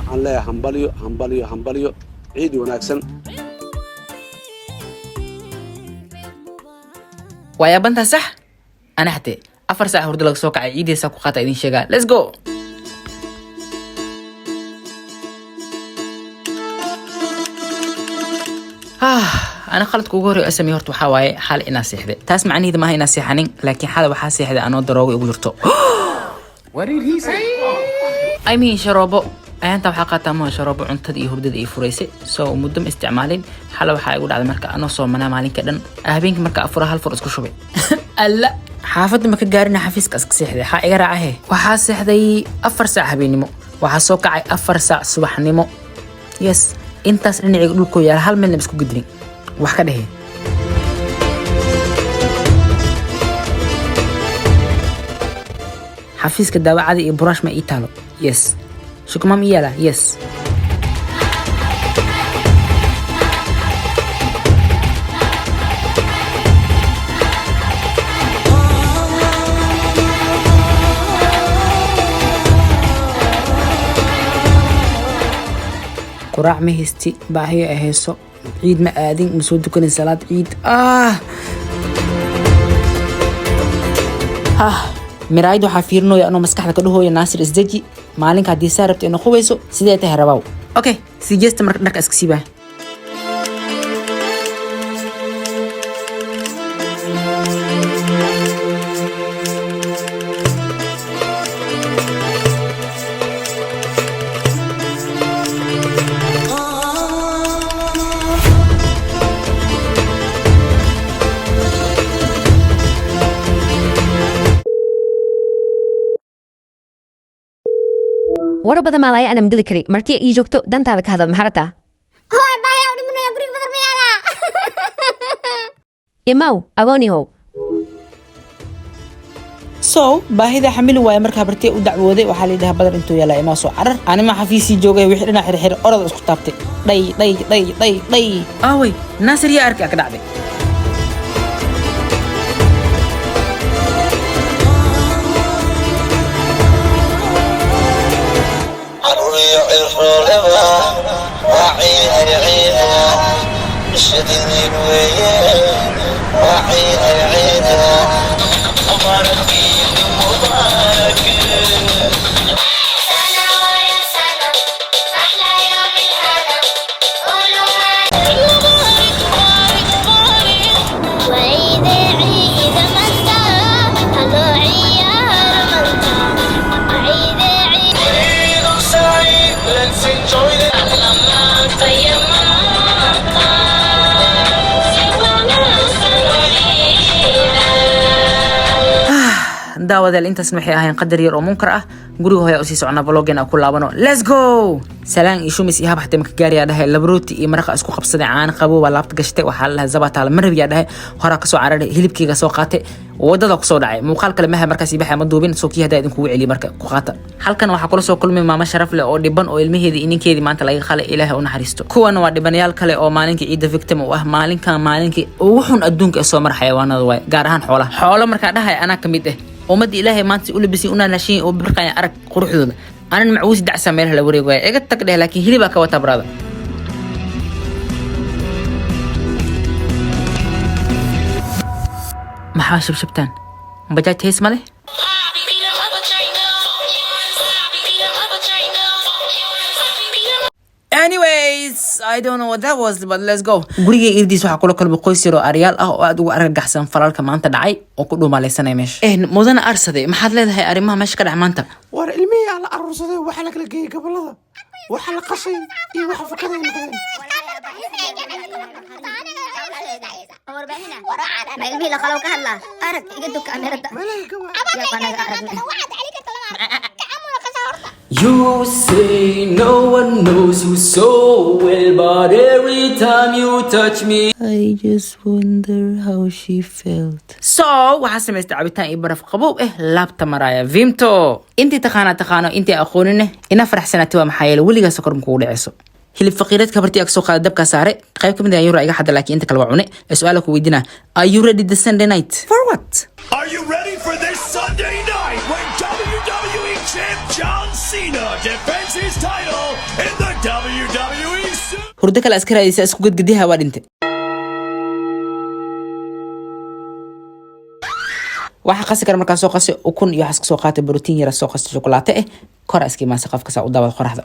Waxaan leeyahay hambalyo, hambalyo, hambalyo, ciid wanaagsan. Waa yaabantaa, sax? Ana xatee 4 saac hurdo laga soo kacay. Ciideysaa ku qaata idin sheegaa. Let's go. Ah, ana khaladka ugu horreeya oo sameeyey horta waxaa waaye xal inaa seexday. Taas macnaheedu maaha inaa seexanin, laakiin xal waxaa seexday anoo daroogo igu jirto. What did he say? I mean, sharoobo. Ayaanta waxaa qaataa maha sharoobo cuntada iyo hurdada ii furaysay, so muddo ma isticmaalin. Xala waxaa igu dhacday marka anoo soomanaa maalinka dhan, habeenkii marka afura hal fur isku shubay. Alla, xaafadda ma ka gaarina, xafiiska iska seexday. Waxaa iga raacahe, waxaa seexday 4 saac habeenimo, waxaa soo kacay 4 saac subaxnimo. Yes, intaas dhinacayga dhulkoo yaala, hal meelna isku gudinin wax ka dhehe. Xafiiska daawacada iyo buraash ma ii taalo? Yes. Shukumaan ma ii yaala? Yes. Quraac ma haysti, baahiyo ay hayso, ciid ma aadin, ma soo dukanin salaad ciid. Ah ah, miraayad waxaa fiirinooya anoo maskaxda ka dhahooya: "Naasir, isdeji. Maalinka haddii saa rabta inuu qubayso, sidee tahay rabaw?" Okay, sii jeesta marka, dharka iska siibaa. Waro badan maalaya anam geli kari. Martii ii joogto, dantaada ka hadal. Maxaa rabtaa? Hooy, baahi u dhimanaya, guriga badar ma yaalaa? Imaw, agoonihow. So baahida xamili waaye. Markaa bartay u dacwooday, waxaa la yidhaha: "Badar intuu yaalaa, imaa soo carar." Anima xafiisii joogay, wixii dhinac xirxir, orada isku taabtay, dhay dhay dhay dhay dhay. Aaway Naasir? Yaa arkay? Ka dhacday. Caruuriyo cirrooleba waa ciiday, ciida bishadiin weeye, waa ciiday, ciida mubaarak, ciid mubaarak. سنة ويا سنة أحلى يوم الهنا قولوا وعيد عيد مانتا هلو عيار مانتا عيد عيد. عيد سعيد, let's enjoy the maanta iyo maanta si wanaagsan ciida. Daawadaal, intaasna waxay ahayn qadar yar oo munkar ah. Guriga hooya usii socnaa, vloggen aan ku laabano. Let's go. Salaan iyo shumis iyo habaxte maka gaariyaa dhahay. Labrooti iyo maraqa isku qabsaday, caano qabow baa laabta gashtay. Waxaa la dhahay zabataala marabiyaa dhahay. Horaa kasoo cararay, hilibkeyga soo qaatay, wadada kusoo dhacay. Muuqaal kale maha markaas ibaxa ma duubin, soo kii haddaa idinkugu celiya marka ku qaata. Halkan waxaa kula soo kulmay maamo sharaf leh oo dhiban oo ilmaheedii iyo ninkeedii maanta laga qalay. Ilaahay u naxariisto. Kuwana waa dhibanayaal kale oo maalinka ciidda victim u ah. Maalinkan maalinkii ugu xun adduunka ee soo mara xayawaanada waay, gaar ahaan xoolaha. Xoolo markaa dhahay, anaa kamid ah. Ummadda Ilaahay maanta si u labisay, una nashin oo birqaya, arag quruxdooda. Anan macuusi dacsa meelaha la wareeg waaya. Iga tag dheh, laakiin hilibaa ka wataa, brother. Maxaa shabshabtaan? Bajaaj hees ma leh? Anyways, I don't know what that was, but let's go. Guriga irdiis waxaa kula kulmay qoys yar oo aryaal ah oo aad ugu argagaxsan falalka maanta dhacay oo ku dhuumalaysanaya meesha. Mudane Arsade, maxaad leedahay arrimaha meesha ka dhac maanta? War ilmihii aa la aruursaday, waxaa la kala geeyey gobolada, waxa la qashay iyo waxa fakaday noqdeen. Ma ilmihii la qalow ka hadlaa? Arag, iga dog kaamirada. Meelaha gawa. Yaa anaga aragnay. You say no one knows you so well, but every time you touch me, I just wonder how she felt. So, waxaa samaystay cabitaan iyo baraf qabow eh, laabta maraya Vimto. Intii taqaanaa taqaano, intii aqoonine ina faraxsanaatay waa, maxaa yeele weligaa sokor makugu dhaceyso. Hilib faqiireedka bartii ag soo qaada, dabkaa saare. Qayb ka mid ah yura iga xadda, laakiin inta kale waa cune. Ee su'aala ku weydiinaa: are you ready the Sunday night? For what? Are you ready for this Sunday night when WWE Champ John Cena defends his title in the WWE Super Hurdo kale iska raadisa, isku gedgediha, waa dhintay. Waxaa qasi kara markaa soo qasay ukun iyo waxaa iska soo qaatay borotiin yara, soo qastay shukulaato eh, kor iska imaansa qofka saa u daawad qoraxda.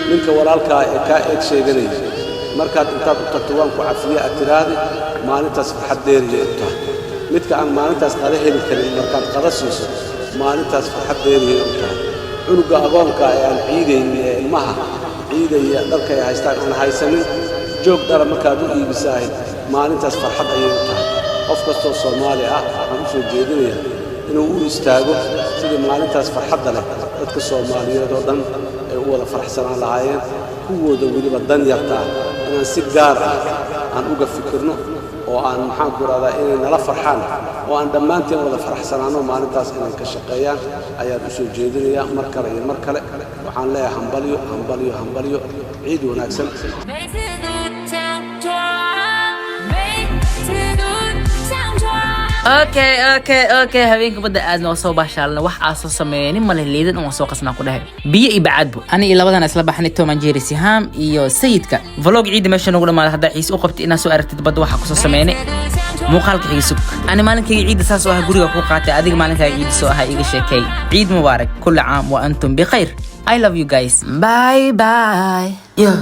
Ninka walaalkaa ee kaa eed sheeganaya, markaad intaad u tagto "waan ku cafiye" aad tidhaahdi, maalintaas farxad dheeriyay u tahay. Midka aan maalintaas qada heli karin, markaad qada siiso, maalintaas farxad dheeriyay u tahay. Cunuga agoonka ee aan ciidaynin, ee ilmaha ciidaya dharka ay haystaan aan haysanin, joog dhara markaad u iibisaahay, maalintaas farxad ayay u tahay. Qof kastoo Soomaali ah waxaan u soo jeedinayaa inuu u istaago sidii maalintaas farxadda leh dadka Soomaaliyeed oo dhan ay u wada faraxsanaan lahaayeen, kuwooda weliba dan yarta ah inaan si gaar ah aan uga fikirno oo aan, maxaan ku rahdaa, inay nala farxaan oo aan dhammaanteen wada faraxsanaano maalintaas inay ka shaqeeyaan ayaan u soo jeedinayaa. Mar kale iyo mar kale waxaan leeyahay hambalyo, hambalyo, hambalyo, ciid wanaagsan. 每次都假装，每次都假装。 Okay, habeenka badda aadna waa soo baashaalna. Wax aa soo sameeynin male, liidan un waa soo qasnaa ku dhahay biyo iyo bacaadbo. Ani iyo labadan isla baxnay, Tom and Jerry, Siham iyo Sayidka. Vlog ciidda meesha nagu dhamaada. Haddaa xiis u qabtay inaad soo aragtid badda waxaa kusoo sameynay, muuqaalka xiga sug. Ani maalinkayga ciidda saas oo ah guriga ku qaatay. Adiga maalinkaaga ciidda soo ahaa, iga sheekay. Ciid mubaarak, kulli caam wa antum bikhayr. I love you guys, bye bye, yeah.